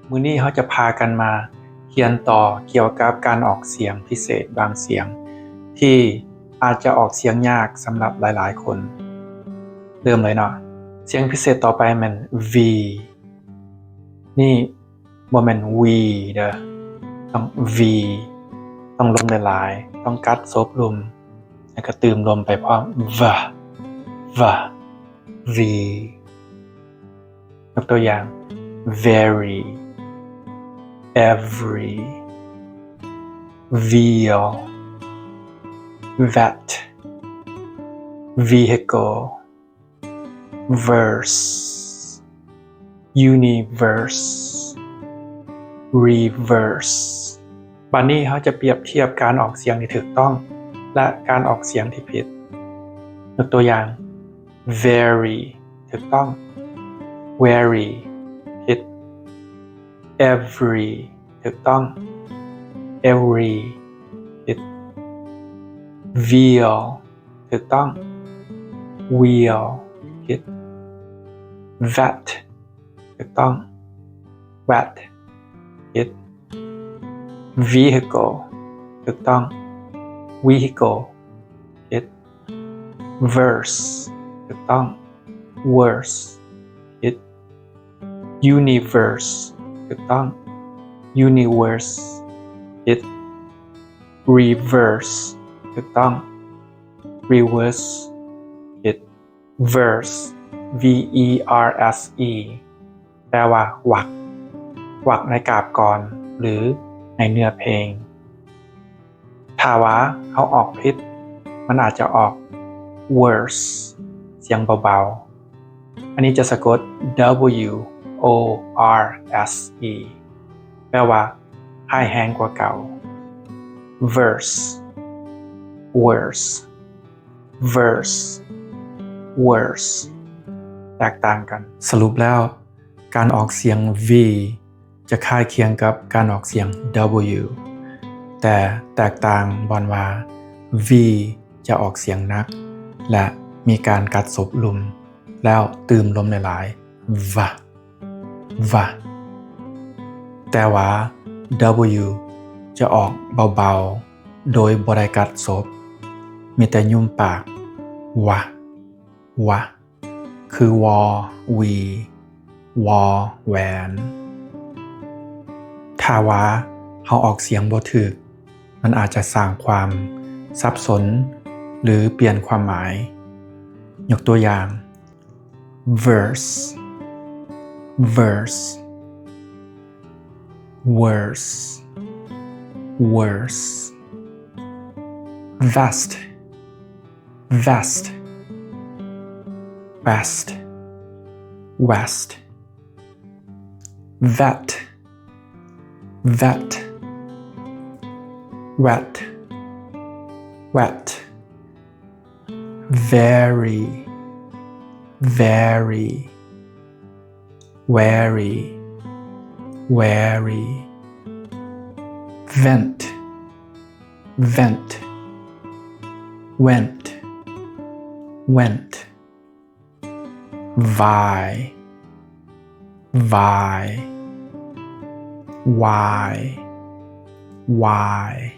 ມື້ນີ້ເຮົາຈະພາກັນມາຮຽນຕໍ່ກ່ຽວກັບການອອກສຽງພິເສດບາງສຽງ ທີ່ອາດຈະອອກສຽງຍາກສຳລັບຫຼາຍໆຄົນ. ເລີ່ມເລີຍເນາະ. ສຽງພິເສດຕໍ່ໄປແມ່ນ V. ນີ້ບໍ່ແມ່ນ V ເດີ້, ຕ້ອງ V, ຕ້ອງລົມຫຼາຍໆ, ຕ້ອງກັດສົບລົມ ແລ້ວກໍຕື່ມລົມໄປພ້ອມ V, V, V. ຍົກຕົວຢ່າງ very, every, veal, vet, vehicle, verse, universe, reverse. ບັດນີ້ເຮົາຈະປຽບທຽບການອອກສຽງທີ່ຖືກຕ້ອງ ແລະ ການອອກສຽງທີ່ຜິດ. ຍົກຕົວຢ່າງ very ຖືກຕ້ອງ, very ຜິດ, every ຖືກຕ້ອງ, every ຜິດ, veal ຖືກຕ້ອງ, veal ຜິດ, vet ຖືກຕ້ອງ, vet ຜິດ, vehicle ຖືກຕ້ອງ, vehicle ຜິດ, verse ຖືກຕ້ອງ, verse ຜິດ, universe ຖືກຕ້ອງ, universe ຜິດ, reverse ຖືກຕ້ອງ, reverse ຜິດ, verse, V E R S E ແປວ່າວັກ, ວັກໃນກາບກອນ ຫຼື ໃນເນື້ອເພງ. ຖ້າວ່າເຮົາອອກຜິດ, ມັນອາດຈະອອກ worse ສຽງເບົາໆ. ອັນນີ້ຈະສະກົດ W O R S E ແປວ່າຮ້າຍແຮງກວ່າເກົ່າ. verse, worse, verse, worse ແຕກຕ່າງກັນ. ສະຫຼຸບແລ້ວ, ການອອກສຽງ V ຈະຄ້າຍຄຽງກັບການອອກສຽງ W ແຕ່ແຕກຕ່າງບ່ອນວ່າ V ຈະອອກສຽງໜັກ ແລະ ມີການກັດສົບລົມ ແລ້ວຕື່ມລົມຫຼາຍໆ W, W. ແຕ່ວ່າ W ຈະອອກເບົາໆ ໂດຍບໍ່ໄດ້ກັດສົບ, ມີແຕ່ຫຍຸ່ມປາກ W, W. ຄື ວ ວີ ວ ແຫວນ. ຖ້າວ່າເຮົາອອກສຽງບໍ່ຖືກ, ມັນອາດຈະສ້າງຄວາມສັບສົນ ຫຼື ປ່ຽນຄວາມໝາຍ. ຍົກຕົວຢ່າງ verse, verse, worse, worse, vest, vest, vest, vest, vet, vet, wet, wet, very, very, wary, wary, vent, vent, went, went, vy, vy, why, why.